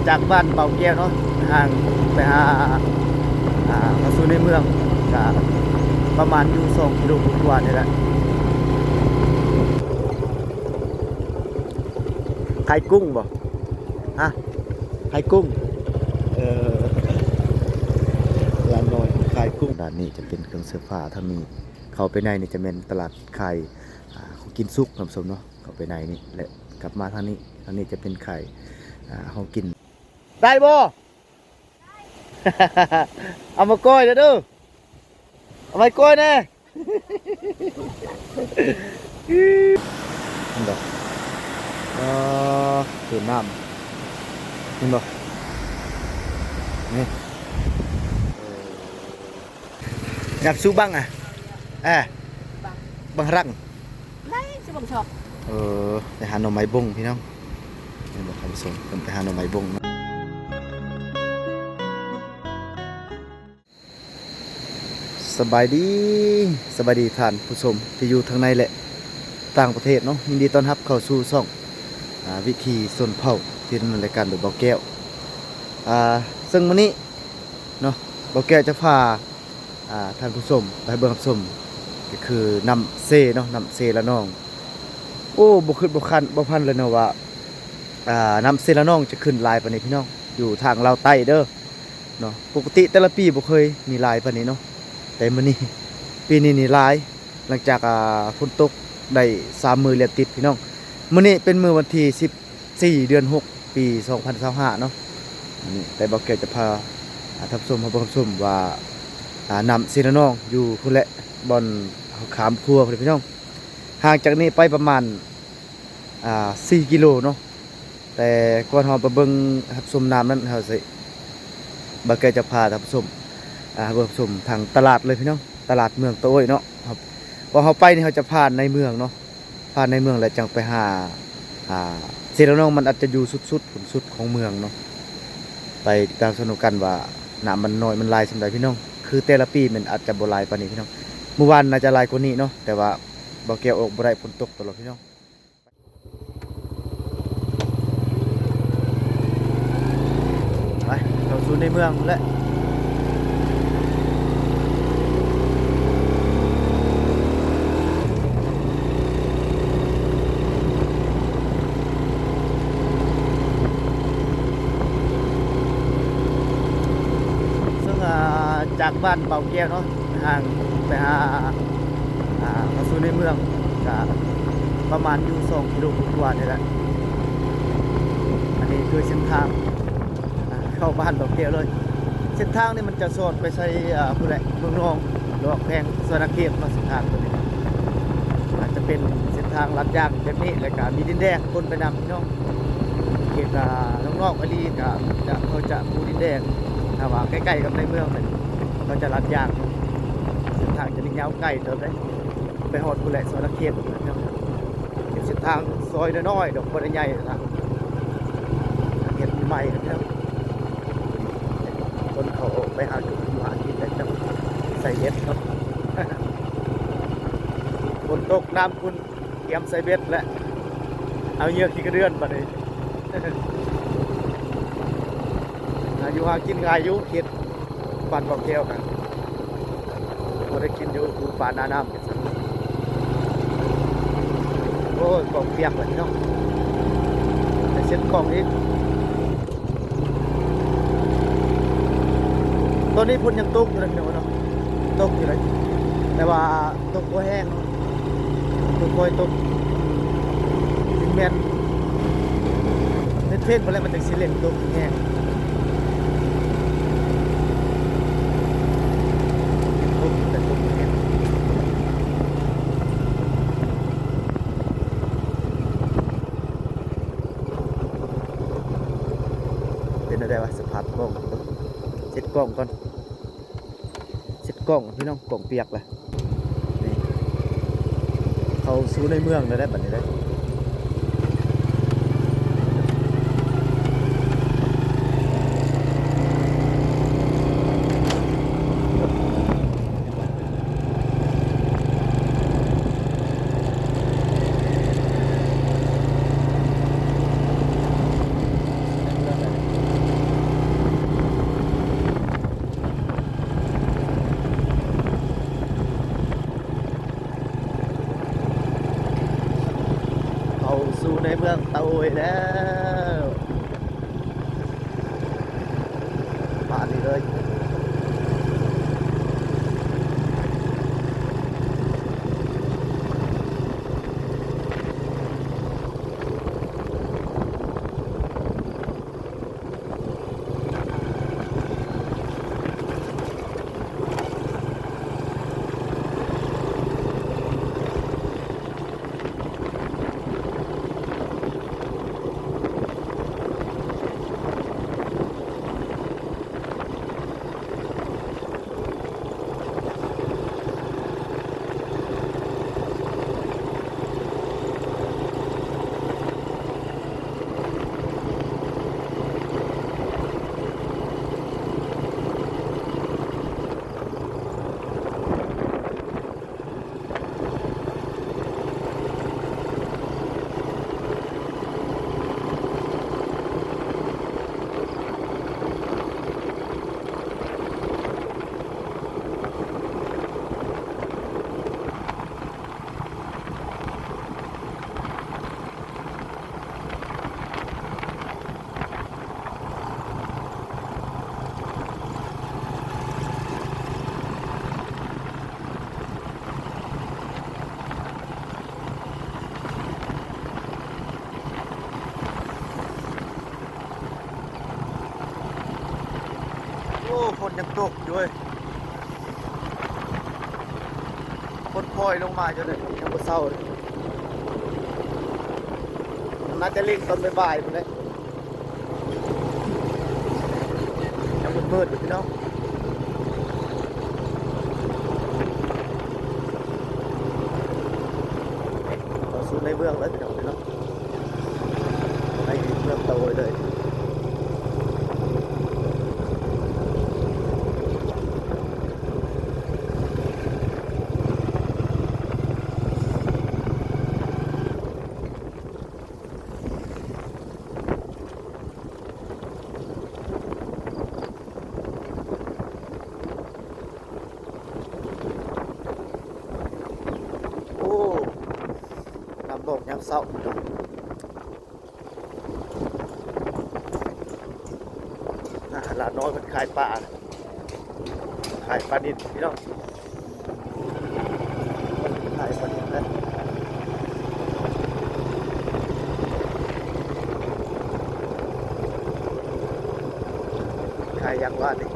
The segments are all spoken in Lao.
ຈາກບ້ານເບົາແກ້ວເນາະ ຫ່າງໄປຫາ ອ່າ ເຂົ້າສູ່ໃນເມືອງ ກະປະມານຢູ່ສອງກິໂລກວ່າໆນີ້ແຫຼະ. ຂາຍກຸ້ງບໍ່? ຮະ? ຂາຍກຸ້ງ? ເອີ ຫຼານນ້ອຍຂາຍກຸ້ງ. ດ້ານນີ້ຈະເປັນເຄື່ອງເສື້ອຜ້າ, ທາງນີ້ເຂົ້າໄປໃນນີ້ຈະແມ່ນຕະຫຼາດຂາຍ ອ່າ ຂອງກິນສຸກ ທ່ານຜູ້ຊົມເນາະ. ເຂົ້າໄປໃນນີ້ ແລະ ກັບມາທາງນີ້, ທາງນີ້ຈະເປັນຂາຍ ອ່າ ຂອງກິນ. ໄດ້ບໍ່? ເອົາມາກ້ອຍເດີ ເອົາມາກ້ອຍແດ່. ເຫັນບໍ່? ເອີ ເປັນນ້ຳ ເຫັນບໍ່? ນີ້ ຈັບສູ່ບັງອະ ເອີ ບັງ ບັງຮັກ ໄລ່ຊິບໍ່ຊອກ. ເອີ ໄປຫາໜໍ່ໄມ້ບົງພີ່ນ້ອງ. ແມ່ນບໍ່ທ່ານຜູ້ຊົມ? ເພິ່ນໄປຫາໜໍ່ໄມ້ບົງເນາະ. ສະບາຍດີ, ສະບາຍດີທ່ານຜູ້ຊົມທີ່ຢູ່ທາງໃນ ແລະ ຕ່າງປະເທດເນາະ. ຍິນດີຕ້ອນຮັບເຂົ້າສູ່ຊ່ອງ ອາ ວິຖີຊົນເຜົ່າ ທີ່ດຳເນີນລາຍການໂດຍເບົາແກ້ວ. ອາ ເຊິ່ງມື້ນີ້ເນາະ ເບົາແກ້ວຈະພາ ອ່າ ທ່ານຜູ້ຊົມໄປເບິ່ງຮັບຊົມ ກໍຄືນ້ຳເຊເນາະ, ນ້ຳເຊລະນອງ. ໂອ້ ບໍ່ຄິດບໍ່ຝັນ ບໍ່ຝັນເລີຍເນາະວ່າ ອ່າ ນ້ຳເຊລະນອງຈະຂຶ້ນຫຼາຍປານນີ້ພີ່ນ້ອງ, ຢູ່ທາງລາວໃຕ້ເດີເນາະ. ປົກກະຕິແຕ່ລະປີບໍ່ເຄີຍມີຫຼາຍປານນີ້ເນາະ, ແຕ່ມື້ນີ້ ປີນີ້ນີ້ຫຼາຍ ຫຼັງຈາກ ອ່າ ຝົນຕົກໄດ້ສາມມື້ລຽນຕິດພີ່ນ້ອງ. ມື້ນີ້ເປັນມື້ວັນທີສິບ ສີ່ ເດືອນຫົກ ປີສອງພັນຊາວຫ້າເນາະ. ອັນນີ້ ແຕ່ເບົາແກ້ວຈະພາ ອາ ທ່ານຜູ້ຊົມ ມາເບິ່ງຮັບຊົມວ່າ ອາ ນ້ຳເຊລະນອງຢູ່ພຸ້ນແຫຼະ ບ່ອນເຮົາຂ້າມຂົວພຸ້ນແຫຼະພີ່ນ້ອງ. ຫ່າງຈາກນີ້ໄປປະມານ ອາ ສີ່ກິໂລເນາະ. ແຕ່ກ່ອນເຮົາໄປເບິ່ງຮັບຊົມນ້ຳນັ້ນ ເຮົາຊິ ເບົາແກ້ວຈະພາທ່ານຜູ້ຊົມ ອາ ເບິ່ງຮັບຊົມທາງຕະຫຼາດເລີຍພີ່ນ້ອງ, ຕະຫຼາດເມືອງຕະໂອ້ຍເນາະ. ເຮົາ ເພາະເຮົາໄປນີ້ ເຮົາຈະຜ່ານໃນເມືອງເນາະ. ຜ່ານໃນເມືອງແລ້ວຈັ່ງໄປຫາ ອ່າ ເຊລະນອງ. ມັນອາດຈະຢູ່ສຸດໆ ພຸ້ນ ສຸດຂອງເມືອງເນາະ. ໄປຕິດຕາມຊົມນຳກັນວ່ານ້ຳມັນນ້ອຍມັນຫຼາຍສ່ຳໃດພີ່ນ້ອງ. ຄືແຕ່ລະປີແມ່ນອາດຈະບໍ່ຫຼາຍປານນີ້ພີ່ນ້ອງ, ມື້ວານໜ້າຈະຫຼາຍກວ່ານີ້ເນາະ, ແຕ່ວ່າເບົາແກ້ວອອກບໍ່ໄດ້ ຝົນຕົກຕະຫຼອດພີ່ນ້ອງ. ໄປ ເຂົ້າສູ່ໃນເມືອງພຸ້ນແຫຼະ. ເຊິ່ງ ອ່າ ຈາກບ້ານເບົາແກ້ວເນາະ ຫ່າງໄປຫາ ອ່າ ເຂົ້າສູ່ໃນເມືອງ ກະປະມານຢູ່ສອງກິໂລກວ່າໆນີ້ແຫຼະ. ອັນນີ້ຄືເສັ້ນທາງ ອ່າ ເຂົ້າບ້ານດອກແກ້ວເລີຍ. ເສັ້ນທາງນີ້ມັນຈະສອດໄປໃສ່ ອ່າ ພຸ້ນແຫຼະ ເມືອງນອງ ດອກແພງ ສະຫວັນນະເຂດເນາະ. ເສັ້ນທາງຕົວນີ້ອາດຈະເປັນເສັ້ນທາງລາດຢາງແບບນີ້ ແລ້ວກະມີດິນແດງປົນໄປນຳເນາະ. ເຂດ ອ່າ ນອກໆອີ່ຫຼີກະຈະ ເຂົາຈະປູດິນແດງ. ຖ້າວ່າໃກ້ໆກັບໃນເມືອງ ເຂົາຈະລາດຢາງເນາະ. ເສັ້ນທາງຈະຍາວໄກເຕີບເດ້ ໄປຮອດພຸ້ນແຫຼະ ສະຫວັນນະເຂດ. ເປັນເສັ້ນທາງຊອຍນ້ອຍໆດອກ ບໍ່ໄດ້ໃຫຍ່ນະ, ເຮັດໃໝ່ໆ ພີ່ນ້ອງ. ຄົນເຂົາອອກໄປຫາຢູ່ຫາກິນແລ້ວ ໃສ່ເບັດເນາະ. ຝົນຕົກນ້ຳຂຸ້ນ ກຽມໃສ່ເບັດແລ້ວ ເອົາເຫຍື່ອຂີ້ກະເດືອນບາດນີ້. ຫາຢູ່ຫາກິນງ່າຍຢູ່ເຂດ ບ້ານເບົາແກ້ວນະ ພໍໄດ້ກິນຢູ່ປູປາໜ້ານ້ຳ. ໂອ້ຍ ກ້ອງປຽກແລ້ວພີ່ນ້ອງ ໄປເຊັດກ້ອງອີກ. ຕອນນີ້ຝົນຍັງຕົກຢູ່ເດ້ພີ່ນ້ອງເນາະ, ຕົກຢູ່ເດ້ ແຕ່ວ່າຕົກບໍ່ແຮງເນາະ. ບໍ່ຄ່ອຍຕົກ ຊິແມ່ນເພງໆ ພຸ້ນແຫຼະ ມັນຈັ່ງຊິເລັ່ງຕົກແຮງ. ຕົກແຕ່ຕົກແຮງ. ເປັນແນວໃດວະ ສະພາບກ້ອງ? ເຊັດກ້ອງກ່ອນ. ເຊັດກ້ອງພີ່ນ້ອງ, ກ້ອງປຽກລະ. ນີ້ ເຂົ້າສູ່ໃນເມືອງແລ້ວໄດ໋ ບັດນີ້ໄດ໋. ໃນເມືອງແລ້ວ. ໂອ້ຍແລ້ວ ປານນີ້ເລີຍ. ໂອ້ ຝົນຍັງຕົກຢູ່ເວີຍ ຝົນພອຍລົງມາຢູ່ເລີຍ ຍັງບໍ່ເຊົາເລີຍ. ໜ້າຈະເລັ່ງຕອນບ່າຍໆພຸ້ນແຫຼະ ຍັງມືດໆຢູ່ພີ່ນ້ອງ. ເຂົ້າສູ່ໃນເມືອງແລ້ວພີ່ນ້ອງເນາະ ໃນເມືອງເຕົາໂຮຍເລີຍ. ໂອ້ ນ້ຳໝອກຍາມເຊົ້າ ອ່າ ຫຼານນ້ອຍເພິ່ນຂາຍປາ ຂາຍປານິນພີ່ນ້ອງ ຂາຍປານິນນະ ຂາຍຫຍັງວະນີ້?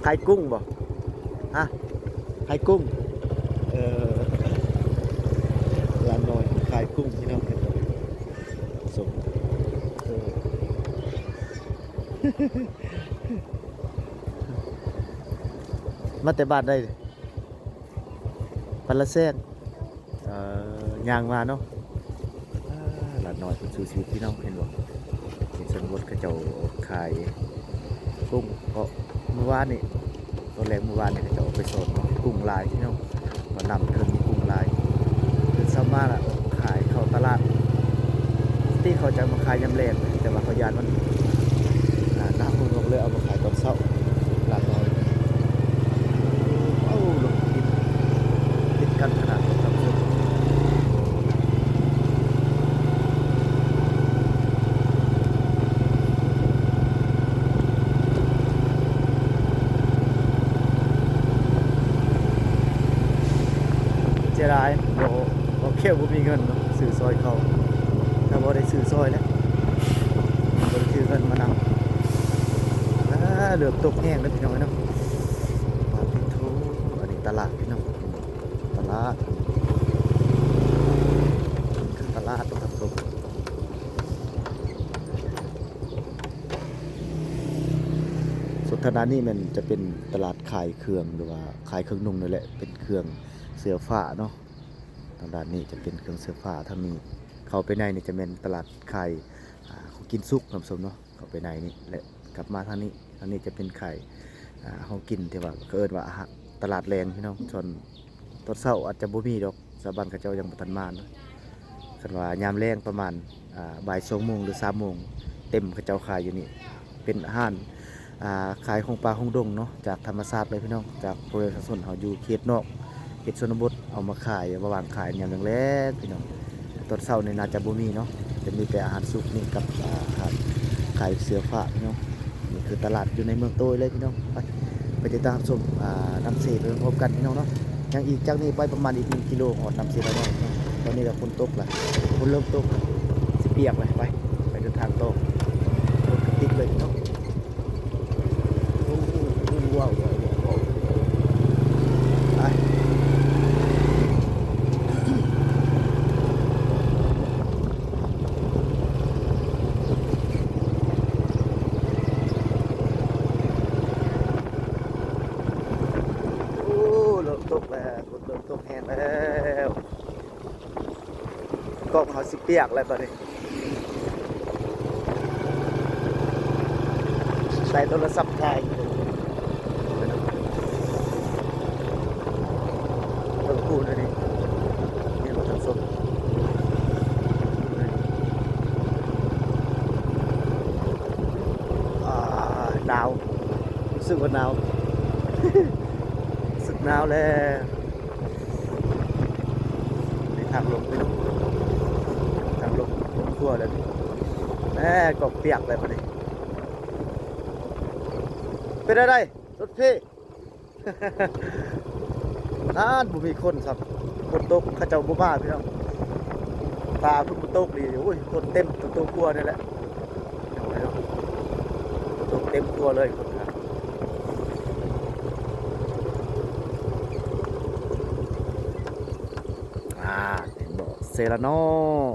ຂາຍກຸ້ງບໍ່? ຮະ? ຂາຍກຸ້ງ ເອີ ຫຼານນ້ອຍຂາຍກຸ້ງພີ່ນ້ອງ ສົມ ເອີ ມາແຕ່ບ້ານໃດ? ບ້ານລະແຊງ ເອີ ຍ່າງມາເນາະ ອ່າ ຫຼານນ້ອຍເພິ່ນສູ້ຊີວິດພີ່ນ້ອງ ເຫັນບໍ່? ເຫັນຊົນນະບົດເຂົາເຈົ້າອອກຂາຍກຸ້ງ ເພາະມື້ວານນີ້ ຕອນແລງມື້ວານນີ້ເຂົາເຈົ້າອອກໄປສອນເນາະ ກຸ້ງຫຼາຍພີ່ນ້ອງ ວ່ານ້ຳຂຶ້ນມີກຸ້ງຫຼາຍ ຕື່ນເຊົ້າມາລະອອກຂາຍເຂົ້າຕະຫຼາດ ທີ່ເຂົາຈະມາຂາຍຍາມແລງ ແຕ່ວ່າເຂົາຢ້ານມັນ ອ່າ ນ້ຳມັນອອກ ເລີຍເອົາມາຂາຍຕອນເຊົ້າ ຫຼານນ້ອຍ. ເອົາ ລົດຕິດ ຕິດກັນຂະໜາດ ທ່ານຜູ້ຊົມ ເສຍດາຍ ບໍ່ ບໍ່ ແຄ່ບໍ່ມີເງິນເນາະ ຊື້ຊ່ອຍເຂົາ ຖ້າບໍ່ໄດ້ຊື້ຊ່ອຍແລ້ວ ບໍ່ໄດ້ຖືເງິນມານຳ. ອ່າ ເລີ່ມຕົກແຮງແລ້ວພີ່ນ້ອງເອີຍເນາະ ປາຕິໂທ ອັນນີ້ຕະຫຼາດພີ່ນ້ອງ ຕະຫຼາດ ຕະຫຼາດ ສ່ວນທາງດ້ານນີ້ແມ່ນຈະເປັນຕະຫຼາດຂາຍເຄື່ອງ ຫຼືວ່າຂາຍເຄື່ອງນຸ່ງນີ້ແຫຼະ ເປັນເຄື່ອງເສື້ອຜ້າເນາະ ທາງດ້ານນີ້ຈະເປັນເຄື່ອງເສື້ອຜ້າ ທາງນີ້ເຂົ້າໄປໃນນີ້ຈະແມ່ນຕະຫຼາດຂາຍ ອ່າ ຂອງກິນສຸກ ທ່ານຜູ້ຊົມເນາະ ເຂົ້າໄປໃນນີ້ ແລະ ກັບມາທາງນີ້ ທາງນີ້ຈະເປັນຂາຍ ອ່າ ຂອງກິນ ທີ່ວ່າເຂົາເອີ້ນວ່າ ອາຫານ ຕະຫຼາດແລງພີ່ນ້ອງ ສ່ວນຕອນເຊົ້າອາດຈະບໍ່ມີດອກ ຊາວບ້ານເຂົາເຈົ້າຍັງບໍ່ທັນມາເນາະ ຄັນວ່າຍາມແລງປະມານ ອ່າ ບ່າຍສອງໂມງ ຫຼື ສາມໂມງ ເຕັມ ເຂົາເຈົ້າຂາຍຢູ່ນີ້ ເປັນອາຫານ ອ່າ ຂາຍຂອງປ່າຂອງດົງເນາະ ຈາກທຳມະຊາດເລີຍພີ່ນ້ອງ ຈາກພໍ່ແມ່ປະຊາຊົນເຮົາຢູ່ເຂດນອກ ເຂດຊົນນະບົດ ເອົາມາຂາຍ ເອົາມາວາງຂາຍຍາມແລງໆ ພີ່ນ້ອງ. ຕອນເຊົ້ານີ້ໜ້າຈະບໍ່ມີເນາະ ຈະມີແຕ່ອາຫານສຸກນີ້ກັບ ອາ ອາຫານຂາຍເສື້ອຜ້າ ພີ່ນ້ອງ. ນີ້ຄືຕະຫຼາດຢູ່ໃນເມືອງໂຕຍເລີຍ ພີ່ນ້ອງ. ໄປ ໄປຕິດຕາມຊົມ ອາ ນ້ຳເຊໄປພ້ອມກັນ ພີ່ນ້ອງເນາະ. ຍັງອີກຈາກນີ້ໄປປະມານອີກໜຶ່ງກິໂລ ຮອດນ້ຳເຊລະນອງເນາະ. ຕອນນີ້ກໍຝົນຕົກລະ ຝົນເລີ່ມຕົກລະ ຊິປຽກລະ. ໄປ ໄປເດີນທາງຕໍ່ ລົດກໍຕິດເລີຍ ພີ່ນ້ອງ. ໂອ້ ເລີ່ມຕົກແລ້ວ ຝົນເລີ່ມຕົກແຮງແລ້ວ. ກ້ອງເຮົາຊິປຽກແລ້ວຕອນນີ້ ໃຊ້ໂທລະສັບຖ່າຍຢູ່. ເບິ່ງພູດນີ້ ເຫັນບໍ່ທ່ານຜູ້ຊົມ? ອ່າ ໜາວ ຮູ້ສຶກວ່າໜາວ ຮູ້ສຶກໜາວແລ້ວ. ນີ້ທາງລົງ ພີ່ນ້ອງ ທາງລົງຂົວແລ້ວນີ້. ແໝ ກໍປຽກແລ້ວບັດນີ້. ເປັນແນວໃດລົດເພ? ນັ້ນ ບໍ່ມີຄົນຊ້ຳ ຝົນຕົກເຂົາເຈົ້າບໍ່ມາ ພີ່ນ້ອງ. ຟ້າເພິ່ນບໍ່ຕົກນີ້ ໂອ້ຍ ຄົນເຕັມຕົວຄົວນີ້ແຫຼະ. ໂຕເຕັມຕົວເລີຍຄົນນະ. ອ່າ ເຫັນບໍ່ ເຊລະນອງ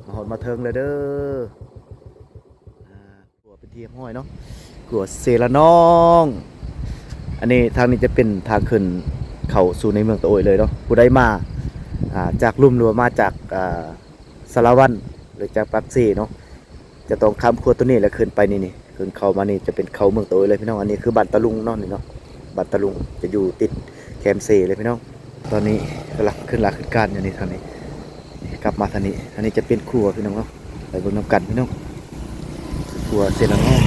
ມາຮອດມາເຖິງແລ້ວເດີ. ອ່າ ຂົວເປັນທີ່ຮຽບຮ້ອຍເນາະ ຂົວເຊລະນອງ. ອັນນີ້ທາງນີ້ຈະເປັນທາງຂຶ້ນເຂົ້າສູ່ໃນເມືອງຕະໂອ້ຍເລີຍເນາະ. ຜູ້ໃດມາ ອ່າ ຈາກລຸ່ມ ຫຼືວ່າມາຈາກ ອ່າ ສາລະວັນ ຫຼືຈາກປາກເຊເນາະ ຈະຕ້ອງຂ້າມຂົວໂຕນີ້ແລ້ວຂຶ້ນໄປນີ້ ນີ້ ຂຶ້ນເຂົ້າມານີ້ຈະເປັນເຂົ້າເມືອງໂຕຍເລີຍພີ່ນ້ອງ. ອັນນີ້ຄືບ້ານຕາລຸງເນາະ ນີ້ເນາະ ບ້ານຕາລຸງຈະຢູ່ຕິດແຄມເຊເລີຍພີ່ນ້ອງ. ຕອນນີ້ກຳລັງຂຶ້ນລາຂຶ້ນການຢູ່ນີ້ ທາງນີ້ ນີ້ກັບມາທາງນີ້ ທາງນີ້ຈະເປັນຂົວພີ່ນ້ອງເນາະ. ໄປເບິ່ງນຳກັນພີ່ນ້ອງ ຂົວເຊລະນອງ.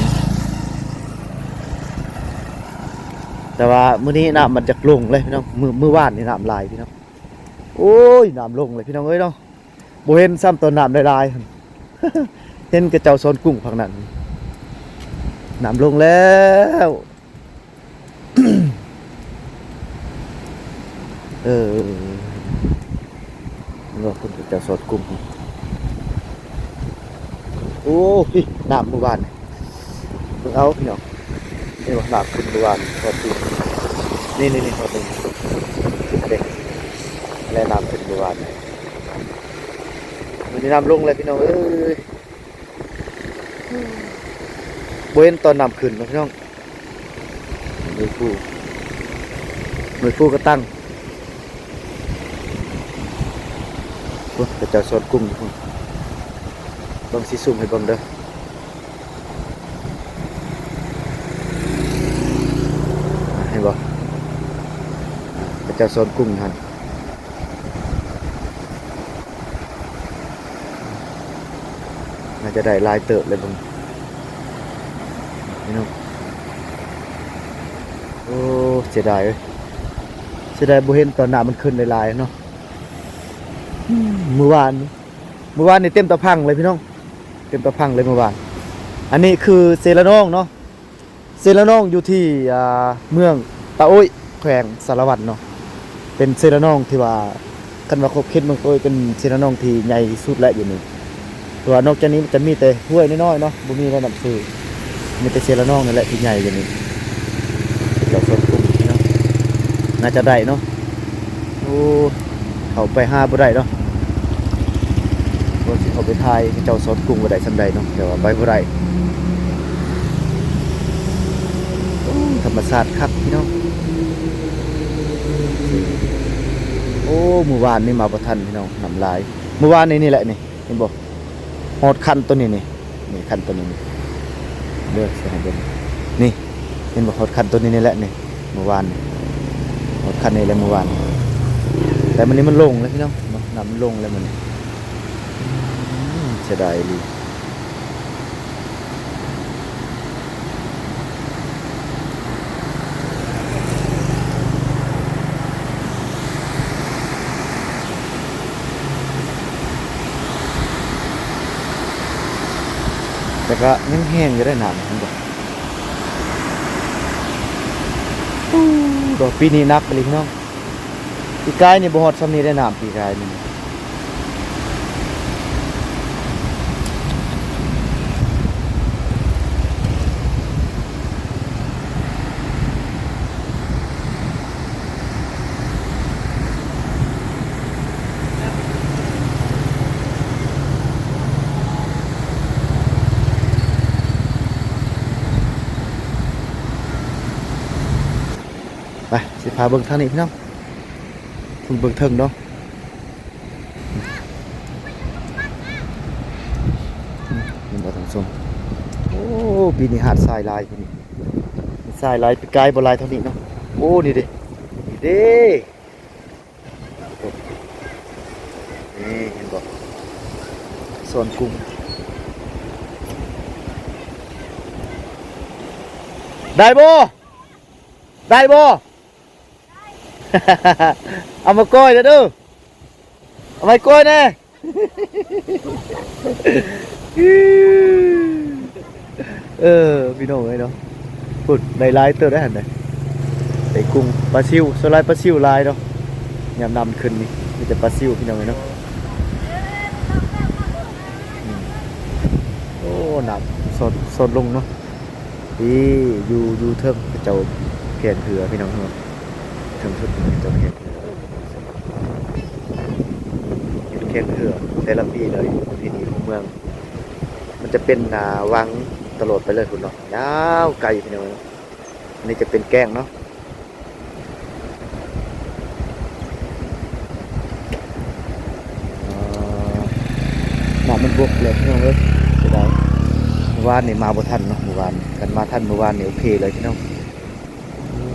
ແຕ່ວ່າມື້ນີ້ນ້ຳມັນຈະລົງເລີຍພີ່ນ້ອງ ມື້ ມື້ວານນີ້ນ້ຳຫຼາຍພີ່ນ້ອງ. ໂອ້ຍ ນ້ຳລົງເລີຍພີ່ນ້ອງເອີຍເນາະ. ບໍ່ເຫັນຊ້ຳຕອນນ້ຳຫຼາຍໆ ເຫັນແຕ່ເຈົ້າສອນກຸ້ງພັກນັ້ນ ນ້ຳລົງແລ້ວ. ເອີ ເຫັນບໍ່ ເພິ່ນເຈົ້າສອນກຸ້ງ. ໂອ້ ພີ້ ນ້ຳມື້ວານນີ້ ເບິ່ງເອົາພີ່ນ້ອງ ເຫັນບໍ່ ນ້ຳຂຶ້ນມື້ວານຮອດພີ້ ນີ້ໆໆ ຮອດນີ້ ເດ້ ແລະນ້ຳຂຶ້ນມື້ວານນີ້. ມື້ນີ້ນ້ຳລົງແລ້ວພີ່ນ້ອງເອີຍ ບໍ່ເຫັນຕອນນ້ຳຂຶ້ນເນາະພີ່ນ້ອງ. ໜ່ວຍຄູ ໜ່ວຍຄູກະຕັງ ພຸ້ນ ເຂົາເຈົ້າສອນກຸ້ງຢູ່ພຸ້ນ ເບິ່ງຊິຊູມໃຫ້ເບິ່ງເດີ ເຫັນບໍ່ ເຂົາເຈົ້າສອນກຸ້ງຫັ້ນ. ໜ້າຈະໄດ້ຫຼາຍເຕີບເລີຍເບິ່ງພີ່ນ້ອງ. ໂອ້ ເສຍດາຍເອີຍ ເສຍດາຍບໍ່ເຫັນຕອນນ້ຳມັນຂຶ້ນຫຼາຍໆເນາະ. ມື້ວານ ມື້ວານນີ້ເຕັມຕາພັງເລີຍພີ່ນ້ອງ ເຕັມຕາພັງເລີຍມື້ວານ. ອັນນີ້ຄືເຊລະນອງເນາະ. ເຊລະນອງຢູ່ທີ່ ອ່າ ເມືອງຕາໂອ້ຍ ແຂວງສາລະວັນເນາະ ເປັນເຊລະນອງທີ່ວ່າ ຄັນວ່າຂອບເຂດເມືອງໂຕຍ ເປັນເຊລະນອງທີ່ໃຫຍ່ທີ່ສຸດແຫຼະຢູ່ນີ້ ເພາະວ່ານອກຈາກນີ້ມັນຈະມີແຕ່ຫ້ວຍນ້ອຍໆເນາະ ບໍ່ມີແລ້ວນ້ຳຊື່ ມີແຕ່ເຊລະນອງນີ້ແຫຼະທີ່ໃຫຍ່ຢູ່ນີ້. ເຈົ້າສວນກຸ້ງເນາະ ໜ້າຈະໄດ້ເນາະ. ໂອ້ ເຂົ້າໄປຫາບໍ່ໄດ້ເນາະ ວ່າຊິເຂົ້າໄປຖ່າຍເຂົາເຈົ້າສອນກຸ້ງວ່າໄດ້ສ່ຳໃດເນາະ ແຕ່ວ່າໄປບໍ່ໄດ້. ໂອ້ ທຳມະຊາດຄັກພີ່ນ້ອງ. ໂອ້ ມື້ວານນີ້ມາບໍ່ທັນພີ່ນ້ອງ ນ້ຳຫຼາຍ. ມື້ວານນີ້ ນີ້ແຫຼະນີ້ ເຫັນບໍ່ ຮອດຄັນໂຕນີ້ນີ້ ນີ້ຄັນໂຕນີ້ນີ້ ເດີ ຊິໃຫ້ເບິ່ງ ນີ້ ເຫັນບໍ່ ຮອດຄັນໂຕນີ້ນີ້ແຫຼະນີ້ ມື້ວານນີ້ ຮອດຄັນນີ້ແຫຼະມື້ວານ. ແຕ່ມື້ນີ້ມັນລົງແລ້ວພີ່ນ້ອງເນາະ ນ້ຳມັນລົງແລ້ວມື້ນີ້. ອືມ ເສຍດາຍອີ່ຫຼີ. ແຕ່ກະຍັງແຮງຢູ່ເດ້ນ້ຳ ເຫັນບໍ່? ໂອ້ ດອກ ປີນີ້ໜັກອີ່ຫຼີພີ່ນ້ອງ. ປີກາຍນີ້ບໍ່ຮອດຊ່ຳນີ້ເດ້ນ້ຳ ປີກາຍນີ້. ໄປ ຊິພາເບິ່ງທາງນີ້ພີ່ນ້ອງ ເບິ່ງເທິງເນາະ. ເຫັນບໍ່ທ່ານຜູ້ຊົມ? ໂອ້ ປີນີ້ຫາດຊາຍຫຼາຍ ປີນີ້ຊາຍຫຼາຍ ປີກາຍບໍ່ຫຼາຍເທົ່ານີ້ເນາະ. ໂອ້ ນີ້ເດ້ ນີ້ເດ້ ນີ້ເຫັນບໍ່? ຊ້ອນກຸ້ງ ໄດ້ບໍ່? ໄດ້ບໍ່? ເອົາມາກ້ອຍແດ່ເດີ ເອົາມາກ້ອຍແດ່. ເອີ ພີ່ນ້ອງເອີຍເນາະ ພຸ້ນ ໄດ້ຫຼາຍເຕີບໄດ໋ຫັ້ນນະ ໄດ້ກຸ້ງ ປາຊິວ ສ່ວນຫຼາຍປາຊິວຫຼາຍເນາະ. ຍາມນ້ຳຂຶ້ນນີ້ມີແຕ່ປາຊິວ ພີ່ນ້ອງເອີຍເນາະ. ອືມ ໂອ້ ນ້ຳຊອດ ຊອດລົງເນາະ. ນີ້ຢູ່ ຢູ່ເທິງເຂົາເຈົ້າແຂ່ງເຮືອພີ່ນ້ອງເນາະ ເທິງສຸດເຂົາເຈົ້າແຂ່ງເຮືອ ແຂ່ງເຮືອແຕ່ລະປີເລີຍ ປະເພນີຂອງເມືອງ ມັນຈະເປັນ ອ່າ ວັງຕະຫຼອດໄປເລີຍພຸ້ນເນາະ ຍາວໄກພີ່ນ້ອງເນາະ. ອັນນີ້ຈະເປັນແກ້ງເນາະ. ອ່າ ນ້ຳມັນບົກແລ້ວພີ່ນ້ອງເອີຍ ເສຍດາຍ ມື້ວານນີ້ມາບໍ່ທັນເນາະ ມື້ວານ ຄັນມາທັນມື້ວານນີ້ໂອເຄເລີຍພີ່ນ້ອງ. ໂອ້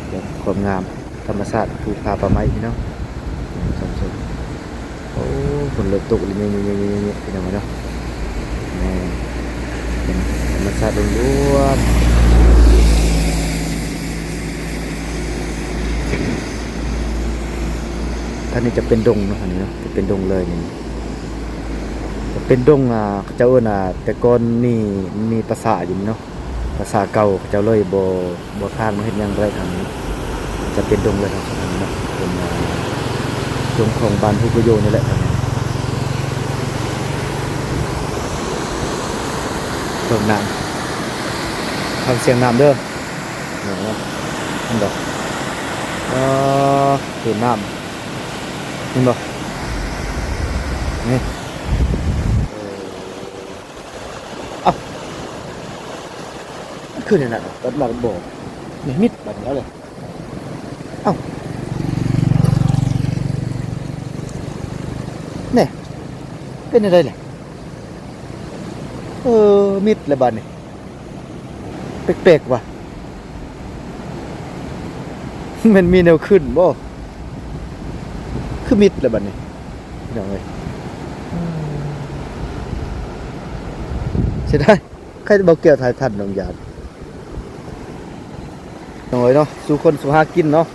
ເບິ່ງຄວາມງາມ ທຳມະຊາດ ພູຜາປ່າໄມ້ພີ່ນ້ອງ ທ່ານຜູ້ຊົມ. ໂອ້ ຝົນເລີ່ມຕົກແລ້ວ ເຍະໆໆໆ ພີ່ນ້ອງເອີຍເນາະ. ແມ່ນ ເປັນທຳມະຊາດລ້ວນໆ. ທາງນີ້ຈະເປັນດົງເນາະ ທາງນີ້ເນາະ ຈະເປັນດົງເລີຍນີ້ ຈະເປັນດົງ ອ່າ ເຂົາເຈົ້າເອີ້ນ ອ່າ ແຕ່ກ່ອນມີ ມີປາສາດຢູ່ນີ້ເນາະ. ພາສາເກົ່າເຂົາເຈົ້າເລີຍບໍ່ ບໍ່ສ້າງມາເຮັດຫຍັງບໍ່ໄດ້ທາງນີ້ ຈະເປັນດົງເລີຍທາງເສັ້ນທາງນີ້ເນາະ ເປັນ ອ່າ ດົງຂອງບ້ານພູກະໂຍນີ້ແຫຼະທາງນີ້. ເບິ່ງນ້ຳ ຟັງສຽງນ້ຳເດີ ເຫັນບໍ່? ອໍ ເຫັນນ້ຳ ເຫັນບໍ່? ນີ້ ເອີ ເອົ້າ ມັນຄືແນວນັ້ນ ບັດມາບັດບໍ່ ນີ້ມິດບັດນີ້ເອົາເລີຍ ເອົ້າ ແນ່ ເປັນແນວໃດແຫຼະ? ເອີ ມິດແລ້ວບັດນີ້ ແປກໆ ວ່າ ແມ່ນມີແນວຂຶ້ນບໍ່? ຄືມິດແລ້ວບັດນີ້ ພີ່ນ້ອງເອີຍ ເສຍດາຍ ໃຄແຕ່ບໍ່ແກ້ວຖ່າຍທັນນ້ອງຢາດ ນ້ອງເອີຍເນາະ ສູ່ຄົນສູ່ຫາກິນເນາະ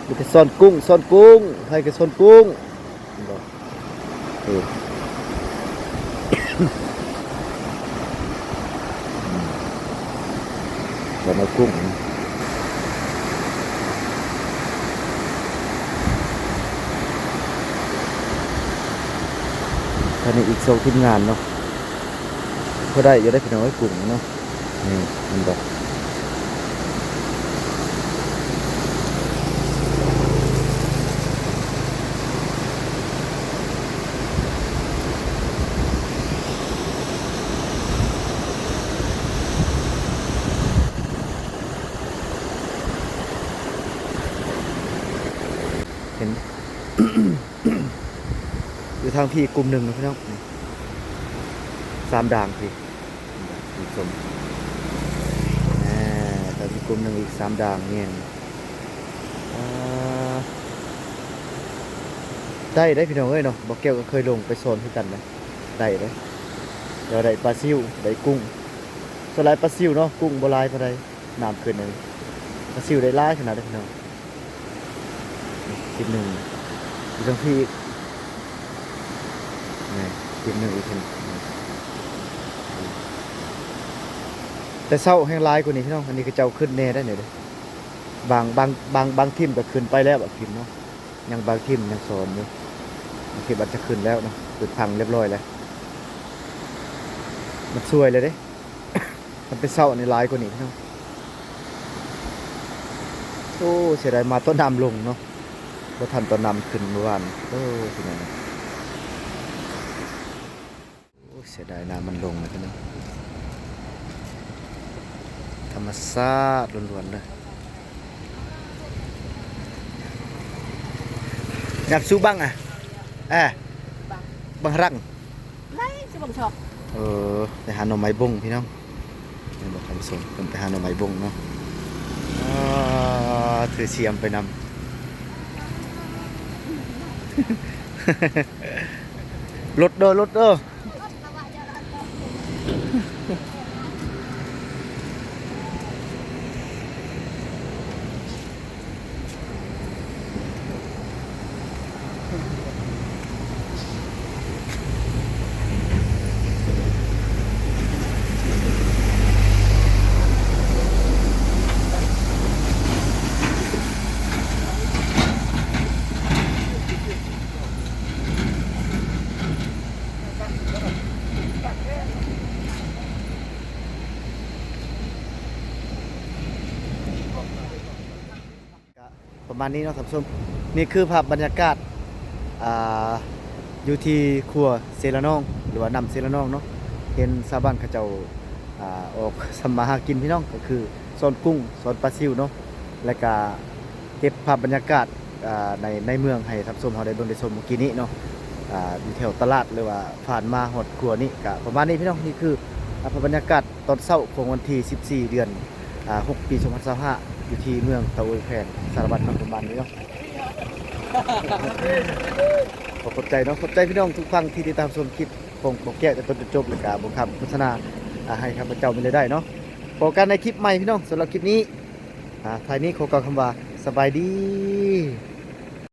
ມີແຕ່ຊ້ອນກຸ້ງ ຊ້ອນກຸ້ງ ໃຜກໍຊ້ອນກຸ້ງ ເຫັນບໍ່? ເອີ ອືມ ແລ້ວມາກຸ້ງ ທາງນີ້ອີກສອງທີມງານເນາະ ພໍໄດ້ຢູ່ເດ້ພີ່ນ້ອງເອີຍ ກຸ້ງເນາະ. ນີ້ເຫັນບໍ່? ເຫັນ ຢູ່ທາງພີ້ອີກກຸ່ມໜຶ່ງນະພີ່ນ້ອງ ສາມດ່າງພີ້ ທ່ານຜູ້ຊົມ ອ່າ ທາງພີ້ກຸ່ມໜຶ່ງອີກສາມດ່າງແມ່ນ ອ່າ ໄດ້ເດ້ພີ່ນ້ອງເອີຍເນາະ ບໍ່ແກ້ວກໍເຄີຍລົງໄປຊ້ອນຄືກັນນະ ໄດ້ເດ້ ແຕ່ວ່າໄດ້ປາຊິວ ໄດ້ກຸ້ງ ສ່ວນຫຼາຍປາຊິວເນາະ ກຸ້ງບໍ່ຫຼາຍປານໃດ ນ້ຳຂຶ້ນນີ້ ປາຊິວໄດ້ຫຼາຍຂະໜາດເດ້ພີ່ນ້ອງ. ທີມໜຶ່ງຢູ່ທາງພີ້ອີກ ນີ້ທີມໜຶ່ງອີກ ທີມ ແຕ່ເຊົ້າແຮ່ງຫຼາຍກວ່ານີ້ພີ່ນ້ອງ. ອັນນີ້ເຂົາເຈົ້າຂຶ້ນແດ່ໄດ໋ນີ້ເດ້. ບາງ ບາງ ບາງ ບາງທີມກໍຂຶ້ນໄປແລ້ວ ບາງທີມເນາະ, ຍັງບາງທີມຍັງສອນຢູ່. ບາງທີມອາດຈະຂຶ້ນແລ້ວເນາະ, ເພິ່ນພັງຮຽບຮ້ອຍແລ້ວ. ມັນສວຍແລ້ວເດ້. ຄັນແຕ່ເຊົ້ານີ້ຫຼາຍກວ່ານີ້ພີ່ນ້ອງ. ໂອ້ ເສຍດາຍມາຕອນນ້ຳລົງເນາະ, ບໍ່ທັນຕອນນ້ຳຂຶ້ນມື້ວານ. ໂອ້ ພີ່ນ້ອງ. ໂອ້ ເສຍດາຍນ້ຳມັນລົງນະພີ່ນ້ອງ. ທຳມະຊາດລ້ວນໆເລີຍ. ຍາມຊູບັງອະ ເອີ ບັງຮັງ ໄລ່ຊິບັງຊອກ. ເອີ ໄປຫາໜໍ່ໄມ້ບົງພີ່ນ້ອງ. ແມ່ນບໍ່ທ່ານຜູ້ຊົມ? ເພິ່ນໄປຫາໜໍ່ໄມ້ບົງເນາະ. ອ່າ ຖືສຽມໄປນຳ. ລົດເດີ ລົດເດີ. ກະປະມານນີ້ເນາະທ່ານຜູ້ຊົມ. ນີ້ຄືພາບບັນຍາກາດ ອ່າ ຢູ່ທີ່ຂົວເຊລະນອງ ຫຼືວ່ານ້ຳເຊລະນອງເນາະ. ເຫັນຊາວບ້ານເຂົາເຈົ້າ ອ່າ ອອກທຳມາຫາກິນພີ່ນ້ອງ, ກໍຄືຊ້ອນກຸ້ງ ຊ້ອນປາຊິວເນາະ. ແລ້ວກະເກັບພາບບັນຍາກາດ ອ່າ ໃນ ໃນເມືອງໃຫ້ທ່ານຜູ້ຊົມເຮົາໄດ້ເບິ່ງໄດ້ຊົມມື້ກີ້ນີ້ເນາະ. ອ່າ ຢູ່ແຖວຕະຫຼາດ ຫຼືວ່າຜ່ານມາຮອດຂົວນີ້ ກະປະມານນີ້ພີ່ນ້ອງ. ນີ້ຄື ອ່າ ພາບບັນຍາກາດຕອນເຊົ້າຂອງວັນທີສິບສີ່ ເດືອນ ອ່າ ຫົກ ປີສອງພັນຊາວຫ້າ ຢູ່ທີ່ເມືອງຕາໂອຍ ແຂວງສາລະວັນເນາະ ປະມານນີ້ເນາະ. ຂໍຂອບໃຈເນາະ, ຂອບໃຈພີ່ນ້ອງທຸກທ່ານທີ່ຕິດຕາມຊົມຄລິບຂອງບໍ່ແກ້ວແຕ່ຕົ້ນຈົນຈົບ ແລ້ວກະບໍ່ຂ້າມໂຄສະນາ ອ່າ ໃຫ້ຂ້າພະເຈົ້າມີລາຍໄດ້ເນາະ. ພໍ້ກັນໃນຄລິບໃໝ່ພີ່ນ້ອງ. ສຳລັບຄລິບນີ້ ອ່າ ທ້າຍນີ້ຂໍກ່າວຄຳວ່າ ສະບາຍດີ.